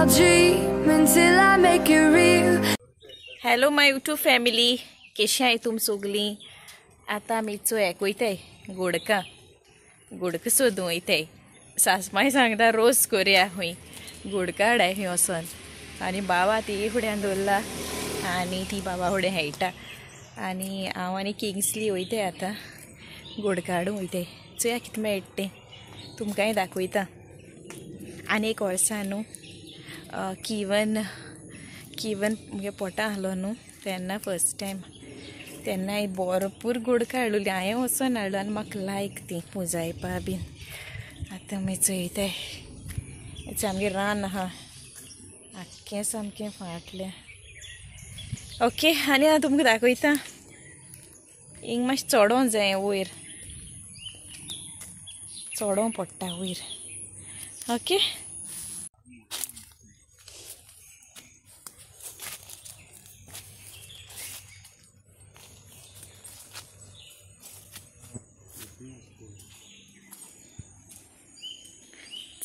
I'll dream until I make it real. Hello my YouTube family, केशी आहाय तुम सगळीं? आतां आमी चोयाक वयताय गोडका, गोडका सोदूं वयताय. सासमाय सांगता रोज करया खंय गोडका हाडाय खंय वचोन. आनी बाबा ती फुड्यान दवरला आनी ती बाबा फुडें खेळटा आनी हांव आनी किंग्सली वयताय आतां गोडका हाडूंक वयताय. चोया कितें मेळटा तें तुमकांय दाखयता. आनी एक वर्सा न्हू किवन किवन मुगे पोटा आहलो न्हू तेन्ना फर्स्ट टायम तेन्ना हांवें भरपूर गोडका हाडलेली. हांवें वचोन हाडलो आनी म्हाका लायक ती पुजायपा बीन. आतां मागीर चोयताय आमगेर रान आहा आख्खें सामकें फाटलें. ओके, आनी हांव तुमकां दाखयता. हिंग मातशें चडोंक जाय वयर, चडोंक पडटा वयर. ओके,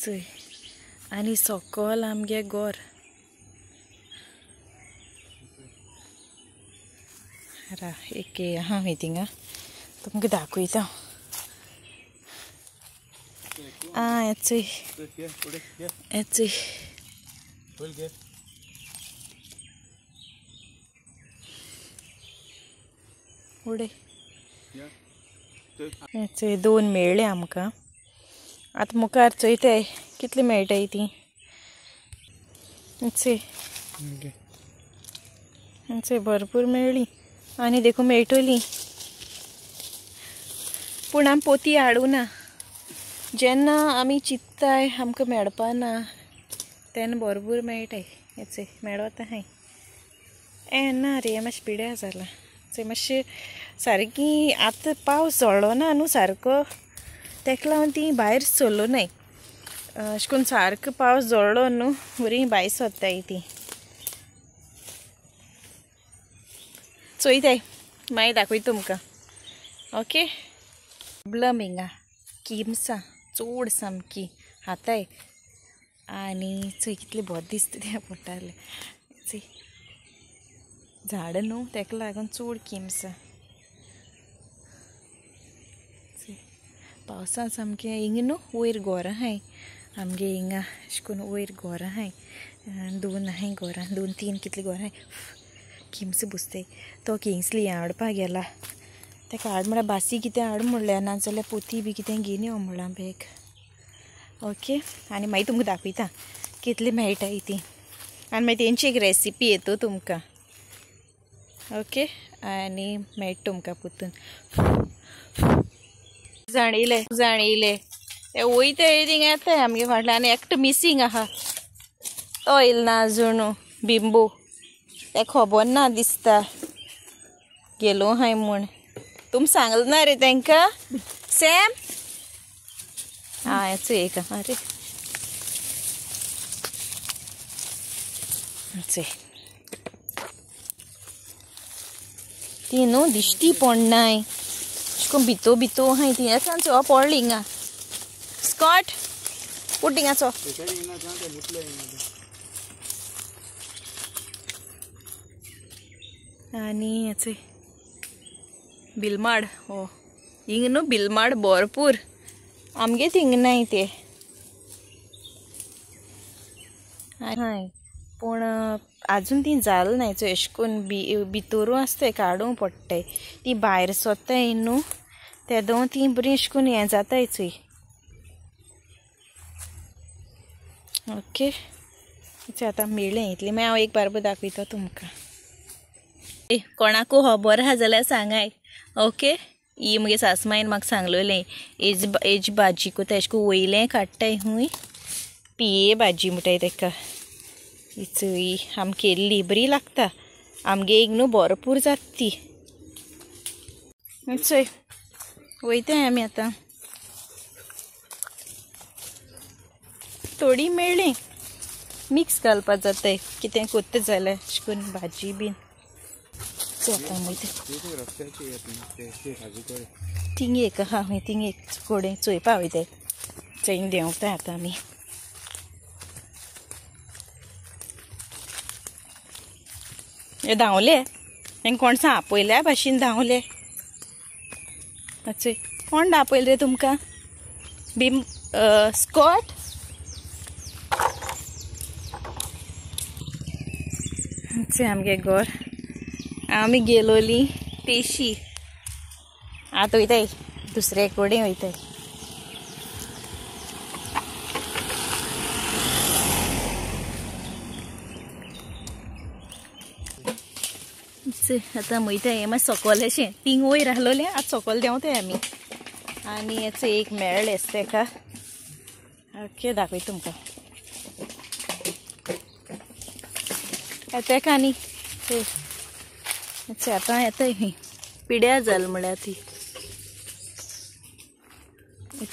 चोय आनी सकल आमगे घर. एक आहा खंय थिंगा तुमकां दाखयता. आं चोय चोय उडय चोय दोन मेळ्ळे आमकां. आतां मुखार चोयताय कितली मेळटाय ती. चोय चोय भरपूर मेळ्ळी आनी देखून मेळटली. पूण आमी पोती हाडूं ना. जेन्ना आमी चित्ताय आमकां मेळपा ना तेन्ना भरपूर मेळटाय. चोय मेळत आहाय. ए ना रे मातशें पिड्यार जालां. चोय मातशें सारकी आतां पावस झडलो ना न्हू सारको, तेका लागून ती भायर सरलो नाय. अशें करून सारको पावस झडलो न्हू बरी भायर सोदताय ती. चोयताय मागीर दाखयता तुमकां. ओके, प्रॉब्लम हिंगा किमसां चड सामकी हाताय. आनी चोय कितलें बरें दिसता तें पोटाले. चोय झाडां न्हू तेका लागून चड किमसां. पावसान सामकें हिंगा न्हू वयर घरां आहाय आमगे हिंगा. अशें करून वयर घरां आहाय, दोन आहाय घरां, दोन तीन कितलीं घरां आहाय. किमसां बसताय. तो किंग्सली हाडपाक गेला. तेका हाड म्हळ्यार बासी कितें हाड म्हणल्यार, नाजाल्यार पोती बी कितें घेवन यो म्हणलां बॅग. ओके, आनी मागीर तुमकां दाखयता कितली मेळटाय ती. आनी मागीर तेंची एक रेसिपी येता तुमकां. ओके, आनी मेळटा तुमकां परतून. जाणिले जाणिले ते वयता थिंगा येताय आमगे फाटल्यान. आनी एकटो मिसींग आहा, तो येयलो ना अजून. बिंबो ते खबर ना दिसता गेलो हाय म्हूण. तुम सांगलें ना रे तांकां सॅम? आं चोय एक आहा रे. चोय ती न्हू दिश्टी पडनाय अशें करून भितो भितो आहाय ती. येता चो पडली हिंगा. स्कॉट उठ हिंगा चो. आनी चोय बिलमाड. हो हिंग न्हू बिलमाड भरपूर आमगे थिंग नाय ते हाय. पूण आजून ती जाल नाय. चोय अशें करून भितरू आसताय काडूंक पडटाय. ती भायर सोदताय न्हू तेदो ती बरी अशें करून हें जाताय. चोय ओके, आतां मेळ्ळें इतलें. मागीर हांव एक बारबर दाखयता तुमकां. कोणाकू खबर आहा जाल्यार सांगाय. ओके, ही मुगे सासमायन म्हाका सांगलेलें एज एज भाजी कोताय अशें करून वयलें काडटाय हूंय पिये भाजी म्हणटाय तेका. ही चोय आमी केल्ली बरी लागता. आमगे एक न्हू भरपूर जाता ती. चोय वयताय आमी आतां. थोडी मेळ्ळी मिक्स घालपा जाताय कितें कोत्ता जाल्यार अशें करून भाजी बीन. थिंग एक आहा खंय, थिंग एक कडेन चोयपा वयताय. चोय देंवता आतां आमी. हे धांवले तेंका कोण आपयल्या भाशेन धांवले. चोय कोण आपयले रे तुमकां? भीम स्कॉट. आमगे घर आमी गेलोली तेशी. आतां वयताय दुसरे कडेन वयताय. आतां वयताय हें मातशें सोकोल अशें तींग वयर आसलोलें, आतां सोकोल देंवताय आमी. आनी हेच एक मेळ्ळें तेका. ओके दाखयता तुमकां तेका. आनी आतां येता ही पिड्या जाल म्हळ्यार ती.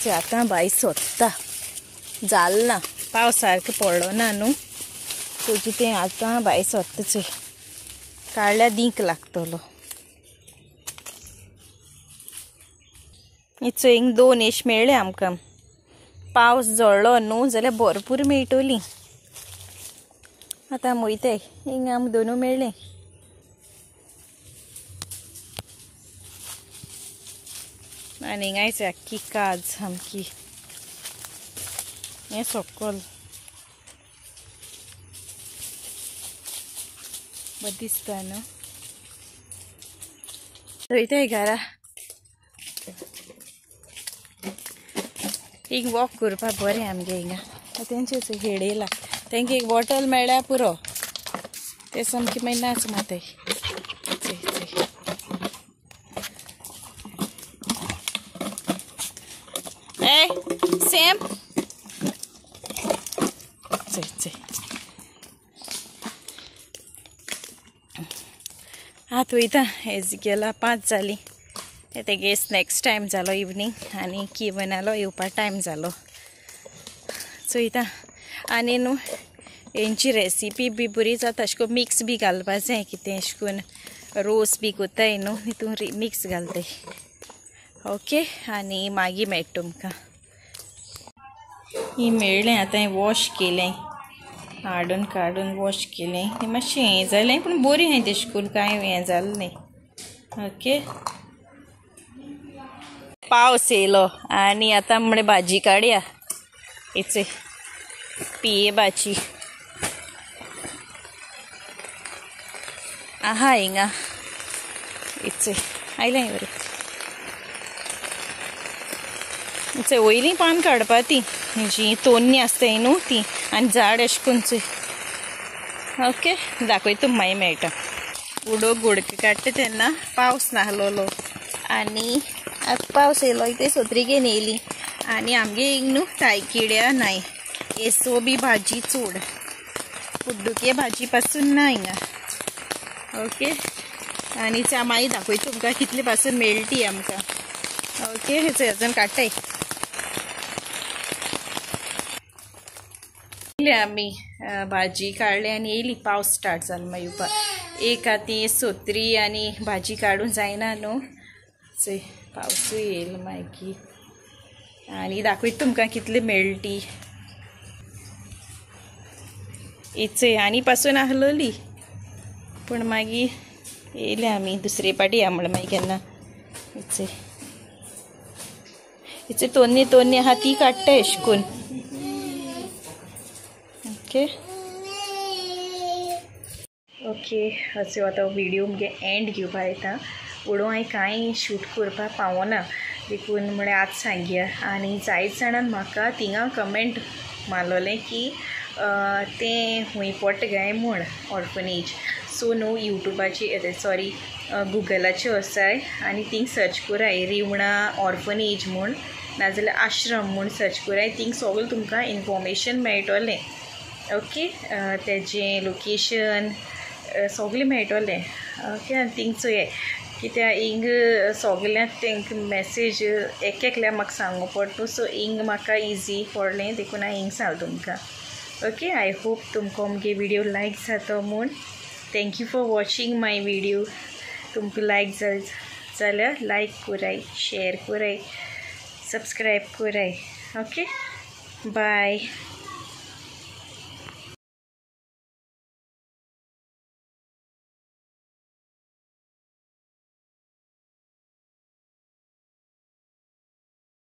आतां बाय सोदता जाल ना, पावस सारको पडलो ना न्हू, तुजी तें आतां बाय सोदता. चोय काडल्या दींक लागतलो. चोय हिंग 2 एश मेळ्ळे आमकां. पावस जळ्ळो न्हू जाल्यार भरपूर मेळटली. आतां वयताय हिंग आमकां 2 मेळ्ळे. आनी हिंगायच आख्खी काज सामकी. हें सोकोल बरें दिसता न्हू. वयताय घरा. एक वॉक करपाक बरें आमगे हिंगा. तेंचेच हेडयला तेंका एक बॉटल मेळ्ळ्यार पुरो, ते सामकी मागीर नाच माताय. ए सेम चल चल आतां वयता. एज गेला 5 जालीं. तेगे स्नॅक्स टायम जालो इवनींग आनी किवनालो येवपा टायम जालो. चोयता. आनी न्हू हेंची रेसिपी बी बरी जाता. अशें करून मिक्स बी घालपा जाय कितें अशें करून रोस बी कोत्ताय न्हू तितून मिक्स घालताय. ओके आनी मागीर मेळटा तुमकां. ही मेळ्ळें आतां वॉश केलें, हाडून काडून वॉश केलें. हें मातशें हें जालें पूण बरी आहाय तेशें करून कांय हें जालें न्ही. ओके पावस येयलो आनी आतां म्हणे भाजी काडया. हेचे पिये भाजी आहा हिंगा. हेचे आयलें बरें. चोय वयलीं पान काडपा ती जी तोन्नी आसताय न्हू ती आनी झाड अशें करून चोय. ओके दाखयता मागीर मेळटा. उडो गोडके काडटा तेन्ना पावस नासलोलो आनी आतां पावस येयलो ते सोत्री घेवन येयली. आनी आमगे हिंग न्हू तायकिड्या नाय, येसो बी भाजी चड, कुड्डुके भाजी पासून ना हिंगा. ओके आनी मागीर दाखयता तुमकां कितले पासून मेळटी आमकां. ओके हेचो अजून काडटाय. आमी भाजी काडली आनी येयली. पावस स्टार्ट जालो मागीर येवपाक. एक आतां सोत्री आनी भाजी काडून जायना न्हू. चोय पावसूय येयलो मागीर. आनी दाखयता तुमकां कितले मेळटी. चोय आनी पासून आसलोली पूण मागीर येयले आमी दुसरे पाटी या म्हळ्यार मागीर केन्ना. चोय चोय तोन्नी तोन्नी आहा ती काडटा अशें करून. ओके ओके अशें आतां व्हिडियो मुगे एंड घेवपा येता. उडोव हांवें कांय शूट करपाक पावना देखून म्हळ्यार आज सांगया. आनी जायत जाणान म्हाका थिंगा कमेंट मारलोलें की तें खूंय पडटा काय म्हूण ऑर्फनेज. सो न्हू यूट्यूबाचेर सॉरी गुगलाचेर वचाय आनी थिंग सर्च कराय रिवणा ऑर्फनेज म्हूण, नाजाल्यार आश्रम म्हूण सर्च कराय. थिंग सगळें तुमकां इन्फॉर्मेशन मेळटलें. ओके तेजें लोकेशन सगळें मेळटलें. ओके आनी थिंग चोयाय कित्याक हिंग सगळ्यांक तेंकां मॅसेज एक एकल्या म्हाका सांगू पडटा. सो हिंग म्हाका इजी पडलें देखून हांवें हिंग सांगलें तुमकां. ओके I hope तुमकां मुगे विडियो लायक जातो म्हूण. Thank you for watching my video. तुमकां लायक जाल्यार लायक कराय, शेयर कराय, सबस्क्रायब कराय. Okay bye.